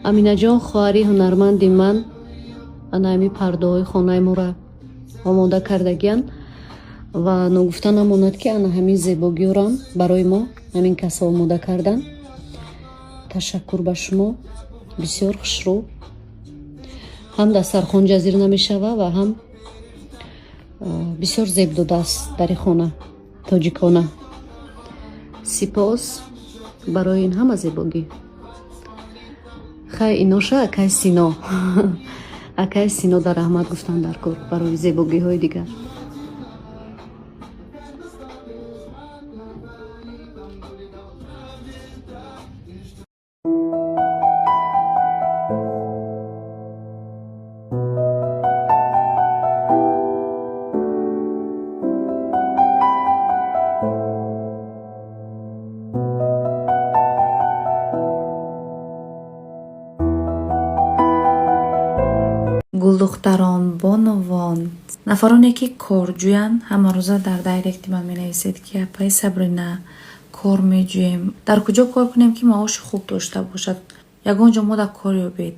Аминаҷон, хоҳари ҳунарманди ман, ана ҳамин пардаҳои хонаи моро омода кардагиянд ва ногуфта намонад, ки ана ҳамин зебогиёрам барои мо ҳамин касо омода карданд. Ташаккур ба шумо, бисёр хушрӯ, ҳам дастархон ҷазир намешава ва ҳам бисёр зеб додааст дари хона тоҷикона. Сипос барои ин ҳама зебогӣ. Хай, иноша акай Сино, акай Сино дар раҳмат гуфтан дар кор барои зебогиҳои дигар. Гулдухтарон, бонувон, нафароне, ки корҷӯянд, ҳамарӯза дар дайректи ман менависед, ки апаи Сабрина, кор меҷӯем, дар куҷо кор кунем, ки маоши хуб дошта бошад, ягон ҷо мо да кор ёбед.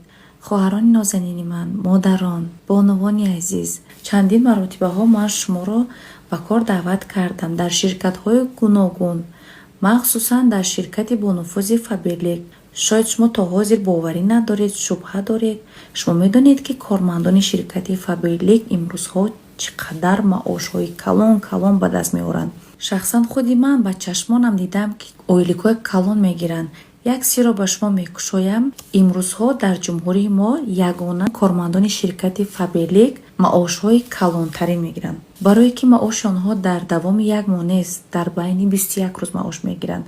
Хоҳарони нозанини ман, модарон, бонувони азиз, чандин маротибаҳо ман шуморо ба кор даъват кардам дар ширкатҳои гуногун, махсусан дар ширкати бонуфузи Фаберлик. Шояд шумо то ҳозир боварӣ надоред, шубҳа доред. Шумо медонед, ки кормандони ширкати Фаберлик имрӯзҳо чӣ қадар маошҳои калон калон ба даст меоранд? Шахсан худи ман ба чашмонам дидам, ки ойликҳои калон мегиранд. Як сирро ба шумо мекушоям: имрӯзҳо дар ҷумҳурии мо ягона кормандони ширкати Фаберлик маошҳои калонтарин мегиранд, барое ки маоши онҳо дар давоми як моҳ нест, дар байни 21 рӯз маош мегиранд.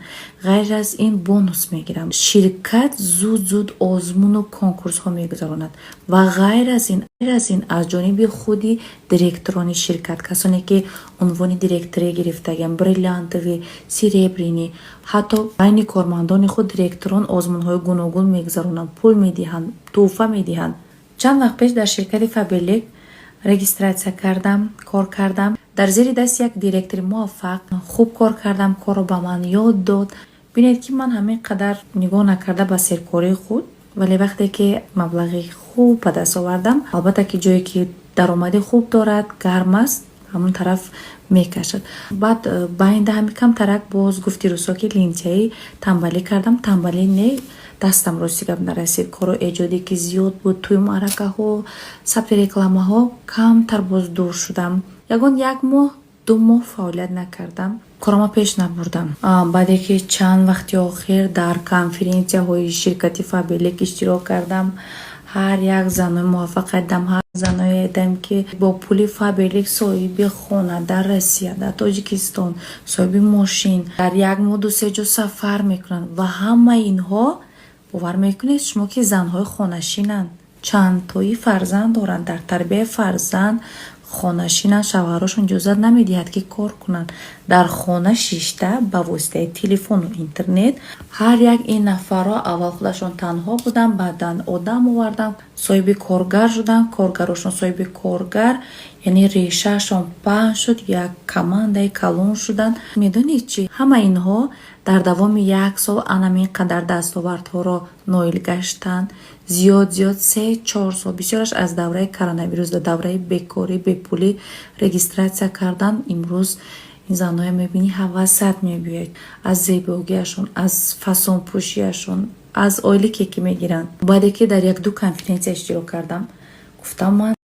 Ғайр аз ин, бонус мегиранд. Ширкат зуд зуд озмуну конкурсҳо мегузаронад ва ғайр аз ин аз ҷониби худи директорони ширкат, касоне ки унвони директорӣ гирифтагианд, бриллиантовый, серебряный, ҳатто байни кормандони худ директорон озмунҳои гуногун мегузаронанд, пул медиҳанд, тӯҳфа медиҳанд. Чанд вақт пеш дар ширкати Фаберлик регистрация кардам, кор кардам дар зери дасти як директори муваффақ. Хуб кор кардам, корро ба ман ёд дод. Бинед, ки ман ҳамин қадар нигоҳ накарда ба серкории худ, вале вақте ки маблағи хуб ба даст овардам, албатта ки ҷое ки даромади хуб дорад, гарм аст, ҳамон тараф мекашад. Баъд байнда ҳами камтарак боз, гуфти рӯсо, ки лентяй, тамбалӣ кардам. Тамбалӣ не, дастам, рости гап, нарасид. Кору эҷодӣ ки зиёд буд, тӯю маъракаҳо, сабти рекламаҳо, камтар боз дур шудам. Ягон як моҳ, 2 моҳ фаъолият накардам, корома пеш набурдам. Баъде ки чанд вақти охир дар конференсияҳои ширкати Фаберлик иштирок кардам, ҳар як занои муваффақият дидам, ҳар заное дидам, ки бо пули Фаберлик соҳиби хона дар Россия, дар Тоҷикистон, соҳиби мошин, дар як моҳ ду се ҷо сафар мекунанд. Ва ҳамаи инҳо, бовар мекунед шумо, ки занҳои хонашинанд, чандтои фарзанд доранд, дар тарбияи фарзанд хонашинанд, шавҳарошон иҷозат намедиҳад, ки кор кунанд. Дар хона шишта, ба воситаи телефону интернет ҳар як ин нафарро, аввал худашон танҳо буданд, баъдан одам оварданд, соҳиби коргар шуданд, коргарошон соҳиби коргар, яъне решаашон паҳн шуд, як командаи калон шуданд. Медонед чӣ? Ҳама инҳо дар давоми як сол анамин қадар дастовардҳоро ноил гаштанд. Зиёд зиёд 3-4 сол, бисёраш аз давраи коронавирус, дар давраи бекорӣ, бепулӣ регистрация карданд. Имрӯз ин занҳоя мебинӣ, ҳавасат мебиёяд аз зебогиашон, аз фасонпӯшиашон, аз ойлике ки мегиранд. Баъде ки дар якду конференсия иштирок кардам, гуфтам ман